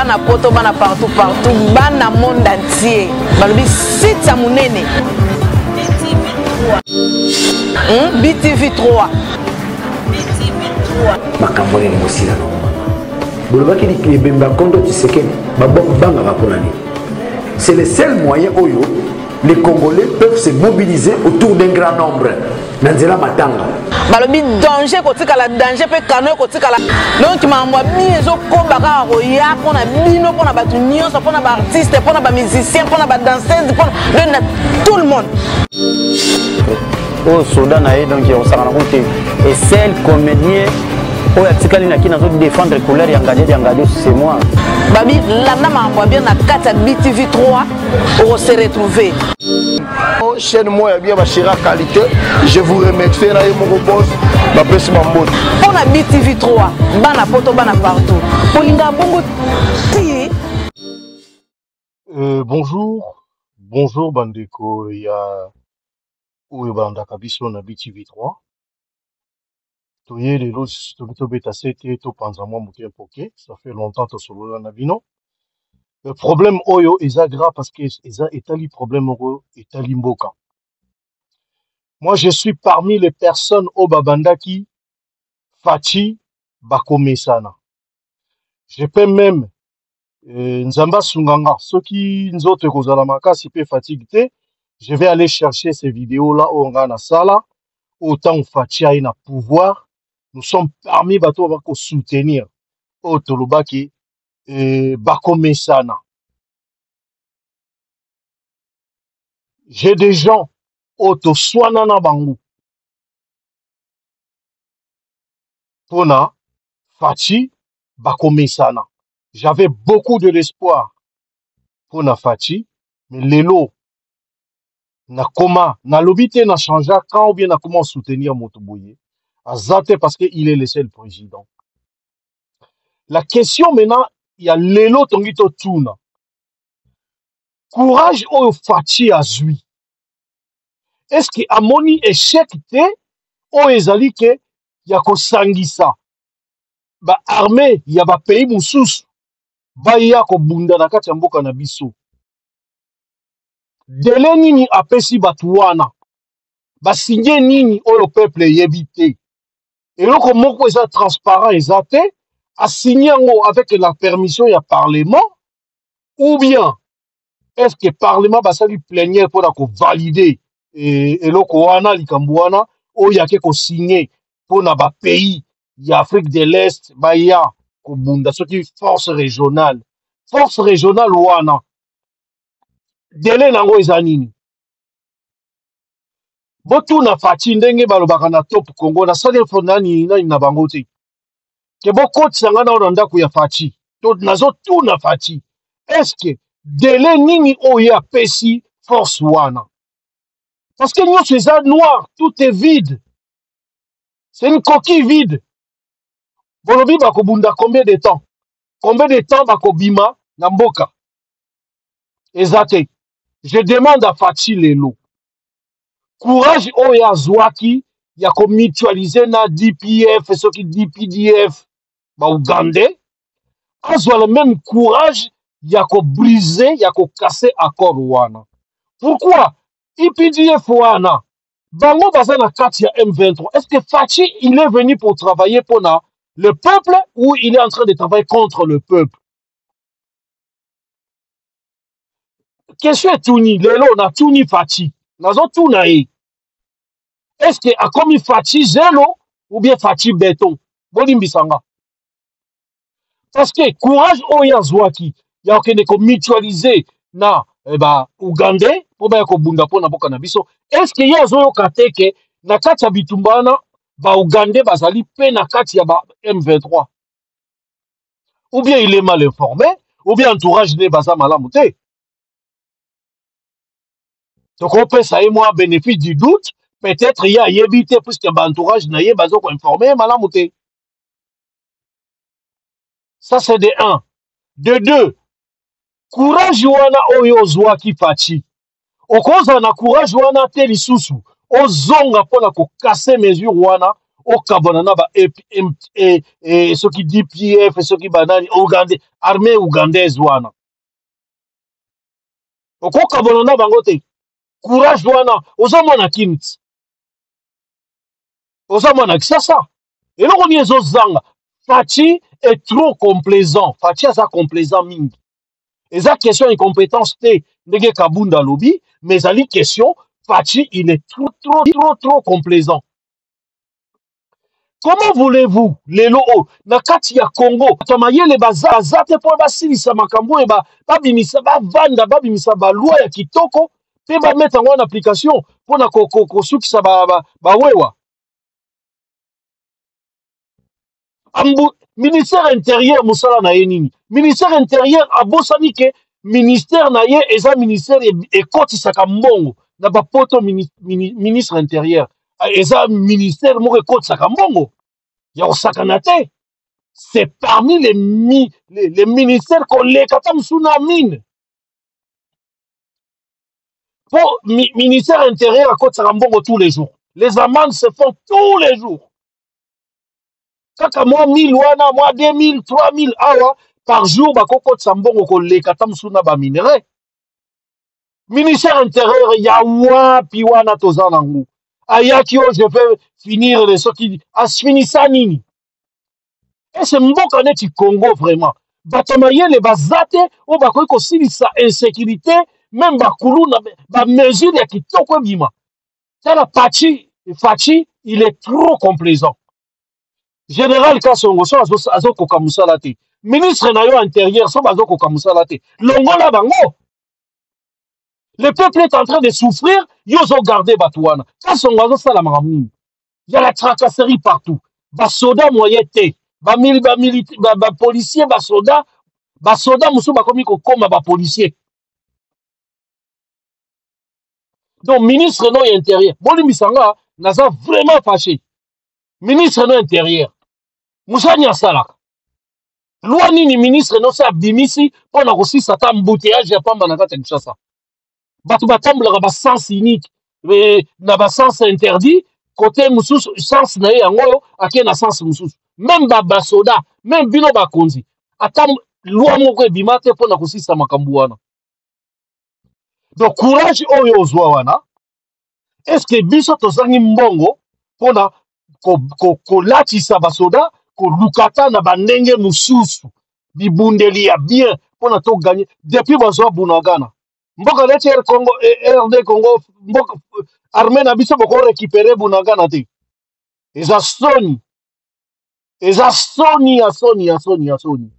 Bana poto, bana partout partout, bana monde entier. Balobi site ya munene. BTV 3. BTV 3. Makambo nini bosila na mama? Bolobaki ebembe ya Kondo Tshisekedi, babangaka mpo na nini? C'est le seul moyen oyo les Congolais peuvent se mobiliser autour d'un grand nombre. Na nzela matanga. Balobi danger kotikala danger mpe kano ekotikala donc makambo ya bino ezokoba kaka koya mpo na bino mpo na bato nyonso mpo na baartiste mpo na bamusicien mpo na badanseuse mpo na na tout le monde. Oyo soda na ye donc osakana ko te et seul comédien oyo atikali na kini azo défendre couleur ya ngadio ya ngadio, c'est moi. Babi landa makambo ya bien na kati ya BTV 3 okose retrouver. Chaîne moi ya bien bachera qualité, je vous remercie na ye moko boss bapesi mambote mpo na BTV 3 bana poto bana partout olinga bongo ti. Bonjour, bonjour bandeko ya oyo balandaka biso na BTV 3. Toye lelo toki tobeta sete topanza mwa moke mpoke, ça fait longtemps tosolola na bino. Le problème oyo eza grave parce que eza etali problème moko etali mboka. Moi je suis parmi les personnes oyo babandaki Fatshi bakomesana. Je peux même Nzambe asunga nga soki nzoto ekozala makasi pe fatigue te, je vais aller chercher ces vidéos là oyo nga nasala oyo ntango Fatshi aye na pouvoir, nous sommes parmi bato oyo bako soutenir oyo tolobaki bakomesana. J'ai des gens oyo toswana na bango mpona Fatshi bakomesana. J'avais beaucoup de l'espoir mpona Fatshi, mais lelo nakoma nalobi te na changea camp ou bien nakoma soutenir moto boye aza te parce que il est le seul président. La question maintenant ya lelo tongi totuna courage oyo Fatshi azwi, est-ce que amoni échec te oyo ezali ke ya kosangisa ba armée ya ba pays mosusu baya kobunda na kati ya mboka na biso? Délai nini apesi bato wana? Basinye nini oyo peuple eyebi te? Eloko moko eza transparent eza te. Asinye yango avec la permission ya parlement ou bien est-ce que parlement basali plénière mpona kovalider eloko wana, likambo wana oyo ake kosinye mpona ba pays ya Afrique de l'Est baya kobunda soki force régionale. Force régionale wana délai nango eza nini? Botuna Fatshi ndenge balobaka na Top Congo, nasali info nani nani na bango te ke bokotisa nga nao na ndako ya Fatshi. To nazotuna Fatshi, est-ce que délai nini oyo apesi force wana? Parce que nyonso eza noir, tout est vide, c'est une coquille vide. Bolobi bakobunda combien de temps? Combien de temps bakobima na mboka? Eza te. Je demande à Fatshi lelo courage oyo azwaki ya komutualiser na DPF soki DPDF ba Ougandais, azwa le même courage ya kobriser ya kokase accord wana. Pourquoi IPDF wana bango baza na kati ya M23? Est-ce que Fatshi il est venu pour travailler pour le peuple ou il est en train de travailler contre le peuple? Question etuni lelo natuni Fatshi, nazotuna ye, est-ce que akomi Fatshi zelo ou bien Fatshi béton? Bolimbisanga. Parce que courage oyo azwaki ya kokende komutualiser na ba Ougandais mpo baya kobunda mpo na mboka na biso, est-ce que ye azoyoka te ke na kati ya bitumba wana ba Ougandais bazali mpe na kati ya ba M23? Ou bien il est mal informé, ou bien entourage ne baza malamu te. Tokopesa ye mwa bénéfice du doute, peut-être ye ayebi te puisque ba entourage na ye bazo koinforme ye malamu te. Ça c'est de 1. De 2, courage wana oyo ozwaki Fatshi, okozala na courage wana te lisusu ozonga mpona kokase mesure wana okabwana na ba e, e, e, soki DPF, soki banani Ougandais, armée ougandaise wana, okokabwana na bango te. Courage wana, oza mwana Kin, oza mwana Kisasa, eloko nini ezozanga? Fatshi est trop complaisant. Fatshi aza complaisant mingi. Eza question incompétence te ndenge Kabunda alobi, mais ezali question Fatshi, il est trop trop trop trop complaisant. Comment voulez-vous lelo oyo na kati ya Congo bato ya mayele baza te mpo basilisa makambo oyo, babimisa, bavanda, babimisa baloi ya kitoko mpe bameta yango en application mpona kosukisa bawewa? Ambu, ministère intérieur, mosala na ye nini? Ministère intérieur abosani ke ministère na ye eza ministère ekotisaka mbongo na bapoto. Ministre intérieur eza ministère moko ekotisaka mbongo ya kosakana te. C'est parmi les ministères koleka ata mosusu na mine, mpo ministère intérieur akotisaka mbongo tous les jours. Les amendes se font tous les jours, kaka mwa 1000 wana, mwa 2000, 3000 awa par jour, bakokotisa mbongo koleka ata mosusu na baminerai. Ministère intérieur ya wapi wana toza nango? Ayaki oyo, je vais finir le soki afinisa nini? Ese mboka neti Congo, vraiment bato ya mayele baza te oyo bakoki kosilisa insécurité, même bakuluna, bamesure ya kitoko ebima? Tala Pachi, Fatshi, il est trop complaisant. Général Kasongo, so azokoka mosala te, ministre na yo intérieur, so bazokoka mosala te, longola bango. Le peuple est en train de souffrir, yo ozogarde bato wana. Kasongo azosala makambo nini? Ya la tracasserie partout. Basoda moyen te, bapolicier, basoda mosusu bakomi kokóma bapolicier. Donc ministre no ya intérieur, bolimbisa nga, naza vraiment fâché. Ministre no intérieur, mosani asalaka loi nini? Ministre no se abimisi mpo na kosisa ata embouteillage ya pamba na kati ya Kinshasa. Bato batambolaka basens unique, na basens interdit, kote mosusu sens na ye yango oyo, ake na sens mosusu. Même basoda, même bino bakonzi, ata loi moko ebima te mpo na kosisa makambo wana. Donc courage oyo ozwa wana, est ce que biso tozangi mbongo mpona kolatisa basoda, koluka ata na bandenge mosusu bibundeli ya bien mpona toganye? Depuis bazwa Bunagana, mboka neti R Congo, RD Congo, mboka armée na biso bokorécupérer Bunagana te. Eza soni, eza soni ya soni ya soni ya soni.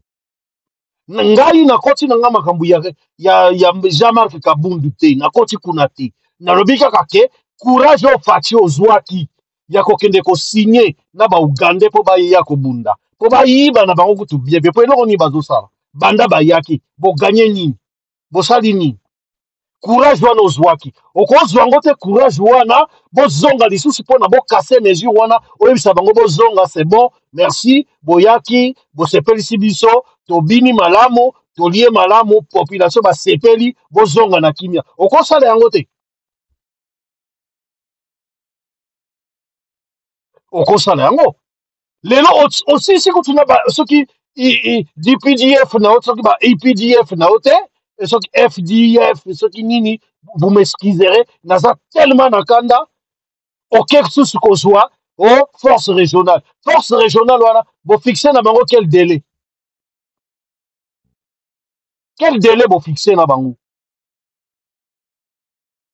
Ngai nakoti na nga makambo ya Jean-Marc Kabundu te, nakoti kuna te. Nalobi kaka ke courage oyo Fatshi ozwaki ya kokende kosigner na baugandais mpo bayeya kobunda, mpo bayiba na bango kutu bien bien, mpo eloko nini bazosala banda bayaki? Boganye nini? Bosali nini? Courage wana ozwaki, okozwa yango te. Courage wana, bozonga lisusu mpona bokase mesure wana, oyebisa bango bozonga, c'est bon, merci, boyaki, bosepelisi biso, tobini malamu, tolie malamu, population basepeli, bozonga na kimia. Okosala yango te, okosala yango lelo osisi kutu na soki DPDF na yo, soki ba APDF na yo te, soki FDF, soki nini, vous m'excuserez, naza tellement na kanda. Oke susu kozwa o force régionale. Force régionale wana bofixe na bango quel délai? Quel délai bofixe na bango?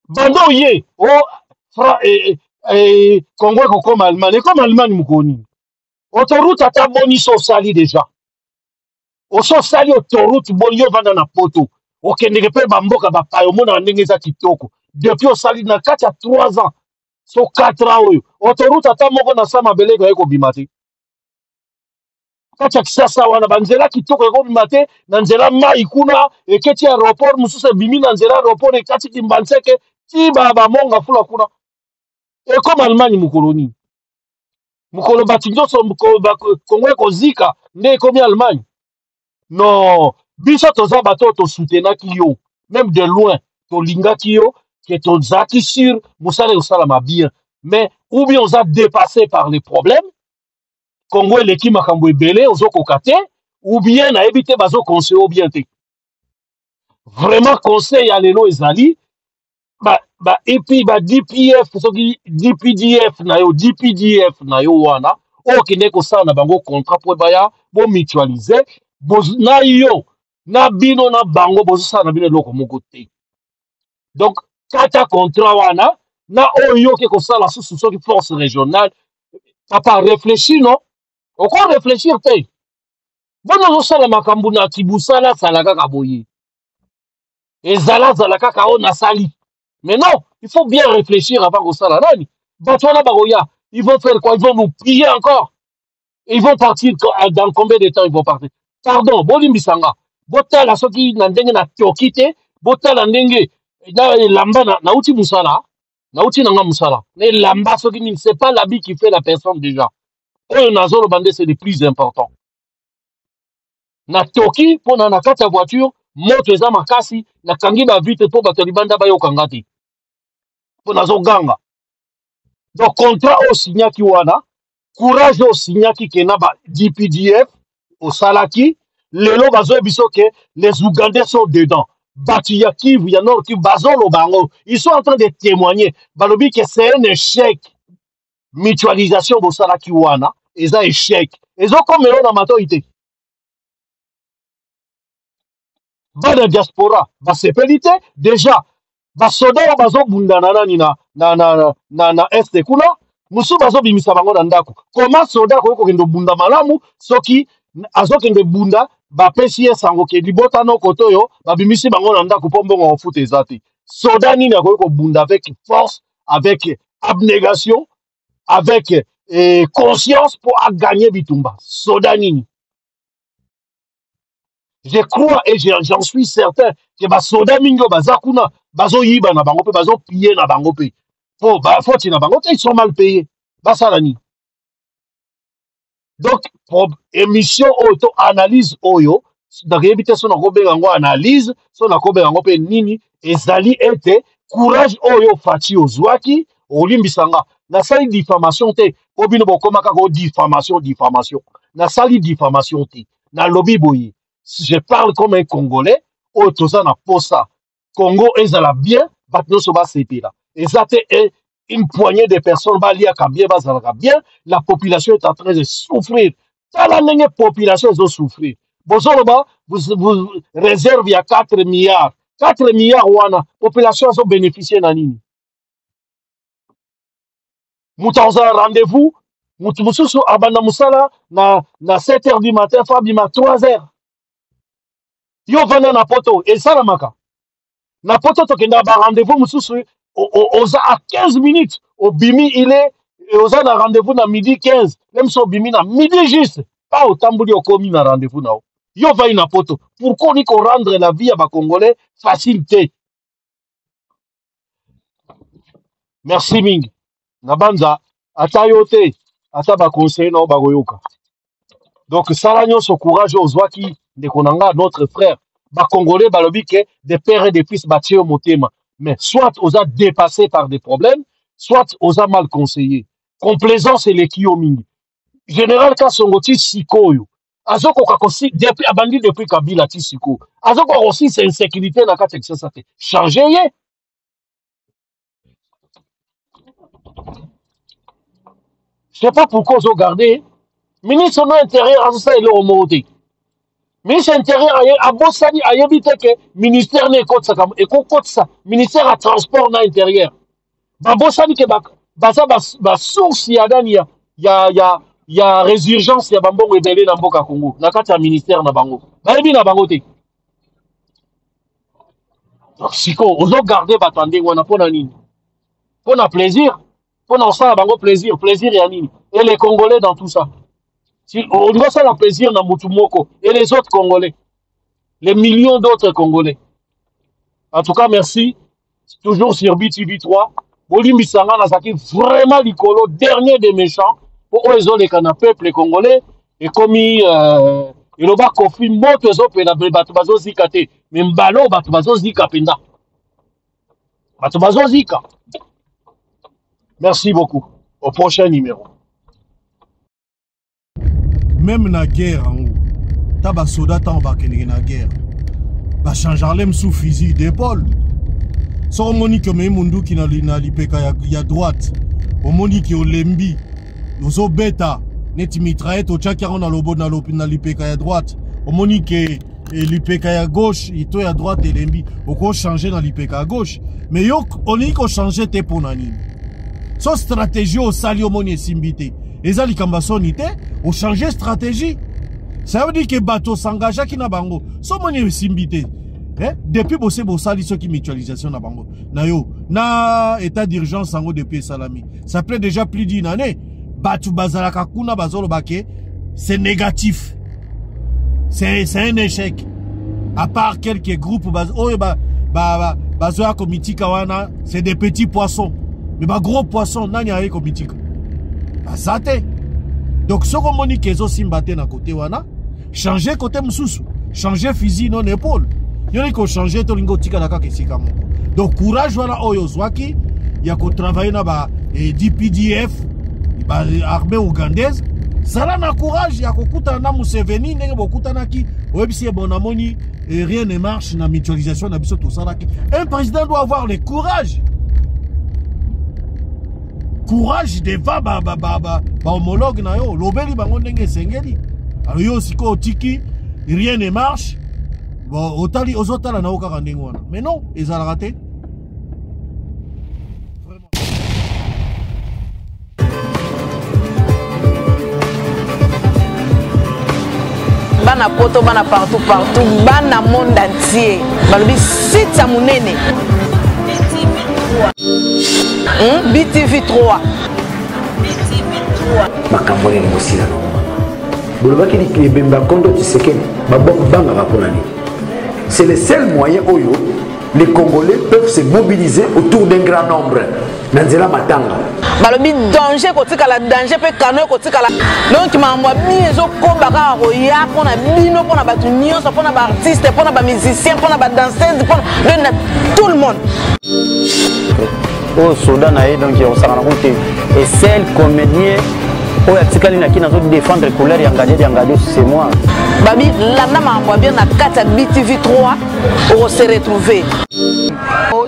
Bando oye o fra, Congo ekokoma Allemagne, ekoma Allemagne mokolo nini? Autoroute ata boni so osali déjà, oso osali autoroute boni? Yo ovanda na Poto, okendeke mpe bamboka bapaya, omonaka ndenge eza kitoko. Depuis osali na kati ya 3 ans so 4 ans oyo, autoroute ata moko na sa mabele ekoki kobima te kati ya Kisasa wana. Banzela kitoko ekobima te na nzela mai kuna eketi aéroport, mosusu ebimi na nzela aéroport, ekati Kimbanseke ti bamonga fula kuna. Ekoma Allemagne mokolo nini? Mokolo bato nyonso Kongo ekozika nde ekomi Allemagne? Non, biso toza bato oyo tosoutenaki yo même de loin, tolingaki yo ke tozalaki sur mosala ekosalama bien. Mais ou bien oza dépassé par les problèmes, Congo eleki makambo ebele ozokoka te, ou bien nayebi te bazo conseiller ou bien te. Vraiment conseil ya lelo ezali ba ba et ba DPF soki DPDF na yo DPDF na yo wana oyo okende kosala na bango contrat mpo baya bo mutualiser na yo na bino na bango bozosala na bino eloko moko te. Donc kata contrat wana na oyo yo oke kosala susu soki force régionale. Papa, réfléchis, non? Oko réfléchir te. Boni ozosala makambo na kibusala, sala kaka boye, ezala zala kaka oyo nasali. Mais non, il faut bien réfléchir avant kosala nani. Bato wana bakoya, ils vont faire quoi? Ils vont nous piller encore. Ils vont partir dans combien de temps? Ils vont partir. Pardon, bolimbisa nga, botala soki na ndenge na toki te, botala ndenge na elamba nauti mosala, nauti na nga mosala na elamba soki nini. C'est pas l'habit qui fait la personne. Déjà oyo nazoloba nde c'est le plus important. Natoki mpona na kati ya voiture, moto eza makasi, nakangi bavitre mpo bato ya libanda bayoka nga te mpo nazoganga. Donc contrat oyo osignaki wana, courage oyo osignaki ke na ba DPDF osalaki, lelo bazoyebi biso ke les Ougandais sont dedans. Bato ya Kivu, ya Nord Kivu bazoloba yango, ils sont en train de témoigner, balobi ke c'est un échec. Mutualisation bosalaki wana eza échec, ezokomela na matoi te. Bana diaspora basepeli te. Déjà basoda oyo bazobunda na nani na este kuna, mosusu bazobimisa bango na ndako. Koma soda akoki kokende obunda malamu soki azokende bunda, bapesi ye sango ke libota no kote oyo babimisi bango na ndako mpo mbongo kofuta eza te? Soda nini akoki kobunda avec force, avec abnégation, avec conscience mpo aganye bitumba? Soda nini? Je crois et j'en suis certain que basoda mingi oyo baza kuna bazoyiba na bango mpe bazopille na bango mpe po bafoti na bango te, ils sont mal payés. Basala nini? Donc émission oyo to analyse oyo, nakoyebi te so nakobenga yango analyse, so nakobenga yango mpe nini, ezali ete courage oyo Fatshi ozwaki, olimbisa nga, nasali diffamation te mpo bino bokoma kaka o diffamation, diffamation. Nasali diffamation te. Nalobi boye, je parle comme un Congolais oyo toza na posa Congo ezala bien, bato nyonso basepela. Eza te une poignée de personnes baliaka bien, bazalaka bien, la population est en train de souffrir. Tala ndenge population ezosouffrir. Bozoloba réserve ya 4 milliards, 4 milliards wana population azobénéficie na nini? Moto akozala rendez-vous, moto mosusu abanda mosala na 7 heures du matin, fo abima 3 heures. Yo vanda na poto, esalamaka na poto, tokendaka ba rendez-vous mosusu, oza à 15 minutes obimi, il est oza na rendez-vous na midi 15, même so obimi na midi juste pa, otamboli okomi na rendez-vous na yo. Yo vai na poto, pourquoi oni korendre la vie ya bacongolais facile te? Merci mingi na banza, ata yo te, ata baconseiller na yo bakoyoka. Donc sala nyonso, courage oyo ozwaki, ndeko na nga, notre frère. Bacongolais balobi ke de père et de fils batie yo motema, mais soit oza dépassé par des problèmes, soit oza mal conseillé. Complaisance eleki yo mingi. Général Kasongo ti sikoyo azokoka kosi depuis abandi, depuis Kabila ti sikoyo azokoka kosisa insécurité na kati ya Kinshasa te. Change ye. Je sais pas pourquoi ozogarde ministre no intérieur, azosala eloko moko te. Ministre intérieur abosani, ayebi te ke ministère ne ekotisaka, ekokotisa ministère ya transport na intérieur. Babosani ke baza basource ya nani, ya résurgence ya bambongo ebele na mboka Congo na kati ya ministère na bango, bayebi na bango te. Donc sikoyo ozogarde bato ya ndenge wana mpo na nini? Mpo na plaisir, mpo na kosala bango plaisir? Plaisir ya nini? Et les Congolais dans tout ça? Si olingi osala plaisir na mutu moko, et les autres Congolais, les millions d'autres Congolais? En tout cas, merci. Toujours sur BTV 3. Bolimbisa nga, nazalaki vraiment likolo, dernier des méchants, mpo oyo ezoleka na peuple congolais ekomi eloba Kofi, moto ezopela me bato bazozika te. Me mbala oyo bato bazozika mpenza, bato bazozika. Merci beaucoup. Au prochain numéro. Même na guerre yango, ta basoda ntango bakendeke na guerre, bachangeaka le mosusu fusil d'épaule. Soki omoni ke omemi munduki na, na lipeka ya, ya droite, omoni ke olembi, ozobeta neti mitraillette otiaki yango na lobo na, na lipeka ya droite, omoni ke e lipeka ya gauche to ya droite elembi, okochange na lipeka ya gauche. Mais yo olingi kochange te mpo na nini? So stratégie osali omoni esimbi te, eza likambo ya soni te, ochange stratégie. Ça veut dire que bato osengageaki na bango, so omoni esimbi te, eh? Depuis bose bosali soki mutualisation na bango na yo na état d'urgence yango depuis esalami, ça fait déjà plus d'une année, bato bazalaka kuna bazoloba ke c'est négatif, c'est un échec, à part quelques groupes oyo bazoya komitika wana, c'est des petits poissons, mais ba gros poissons nani aye komitika baza te. Donc soki omoni ke ezosimba te na kote wana, changer kote mosusu, changer fusil non épaule. Yo olingi kochange te, olingi otikala kaka esika moko. Donc courage wana oyo ozwaki ya kotravaille na ba eh, DPDF, ba armée ougandaise, zala na courage ya kokutana na Museveni ndenge bokutanaki, oyebisi ye bon, namoni eh, rien ne marche na mutualisation na biso tosalaki. Un président doit avoir le courage, courage devant ba ba ba ba, ba homologue na yo, lobeli bango ndenge esengeli. Alors yo sikoyo otiki rien ne marche, bon, otali ozotala na yo kaka ndenge wana, mais non, ezalaka te. Bana poto, bana partout partout, bana monde entier, balobi site ya monene BTV 3. BTV 3. Makambo nini mosila nango mama? Bolobaki ebembe ya kondo Tshisekedi, babangaka mpona nini? C'est le seul moyen oyo les Congolais peuvent se mobiliser autour d'un grand nombre na nzela matanga. Balobi danger kotikala danger mpe kano ekotikala. Donc makambo ya bino ezokoba kaka koya mpona bino, mpona bato nyonso, mpona baartiste, mpona bamusicien, mpona badanseuse, mpona donc na tout le monde. Oyo soda na ye, donc osakana ku te. Et seul comédien oyo atikali na kini azo défendre couleur ya Ngadi ya Ngadi, c'est moi. Babi landa makambo ya bien na kati ya BTV 3, okose retrouver.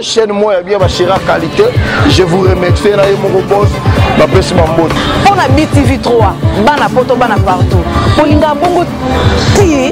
Chaîne moko ya bien, bashira qualité. Je vous remercie na ye moko boss, bapesi bambote. Mpo na BTV 3, bana poto, bana partout, bolinga bongo ti.